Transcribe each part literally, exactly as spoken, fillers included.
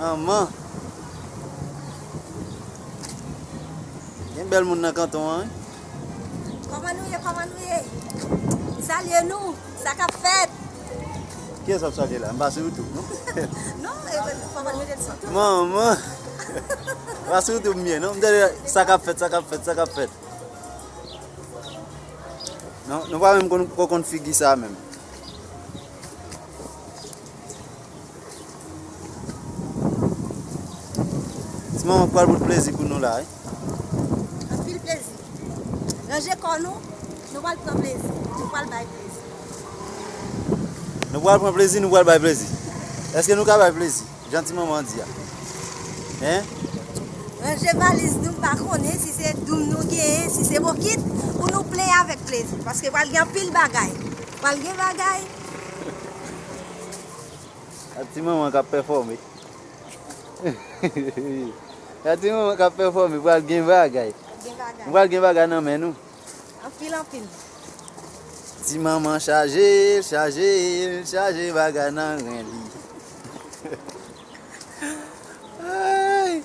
Manman. Gen bèl moun nan kanton an, wi. Kòman nou ye? Kòman nou ye? Salye nou. Sa k ap fèt? Kiyès w ap salye la? M pa sou YouTube, non? Non, e, kòman nou ye sou YouTube? Manman. M pa sou YouTube m ye, non? M tande sa k ap fèt, sa k ap fèt, sa k ap fèt. Non, nou pa menm konn, ko konn figi sa menm. Ti manman pral bout plezi pou nou la, wi. Anpil plezi. Ranje kò nou, nou pral pran plezi. Nou pral bay plezi. Nou pral pran plezi, nou pral bay plezi. Èske nou ka bay plezi? Jan ti manman di a. Hein? Ranje valiz nou, m pa konnen si se doum nou genyen, si se bokit, pou nou plen avèk plezi. Paske pral gen anpil bagay. Pral gen bagay. A ti manman k ap pèfòme. A ti manman k ap pèfòme, pral gen bagay. Gen bagay. Pral gen bagay nan men nou. Anpil, anpil. Ti manman chaje, l chaje, l chaje bagay nan ren li. Ay!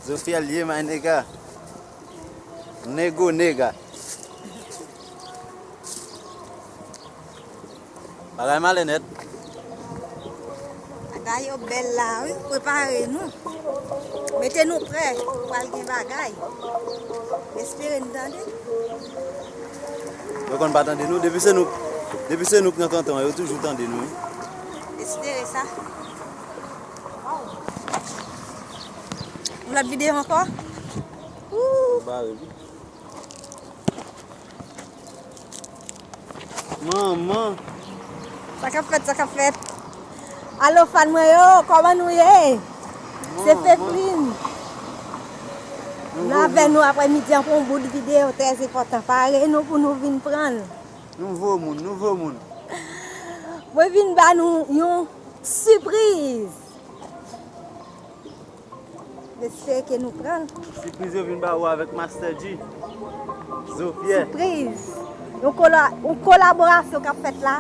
Zo fyèl ye, my nigga. Nego, nega. Bagay male nèt. Bagay yo bèl la, wi. Prepare nou. Mete nou prè. Pral gen bagay. Espere n tande. Yo konn pa tande nou. Depi se nou, depi se nou k nan kanton an, yo toujou tande nou, wi. Espere sa. Yon lòt videyo ankò? Ou bare, wi. Manman. Sa k ap fèt, sa k ap fèt. Alo, fan mwen yo, kòman nou ye? Se Manman. Feflin. Nou avè nou aprè midi an pou yon bout videyo trè enpòtan. Pare nou pou nou vin pran l. Nouvo moun, nouvo moun. Mwen vin ba nou yon sipriz. M espere ke nou pran l. Sipriz yo vin ba ou avèk Master G. Zofyè. Sipriz. Yon kola-, yon kolaborasyon k ap fèt la.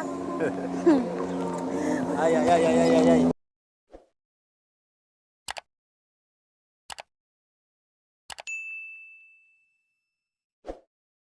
Ay, ay, ay, ay, ay, ay, ay.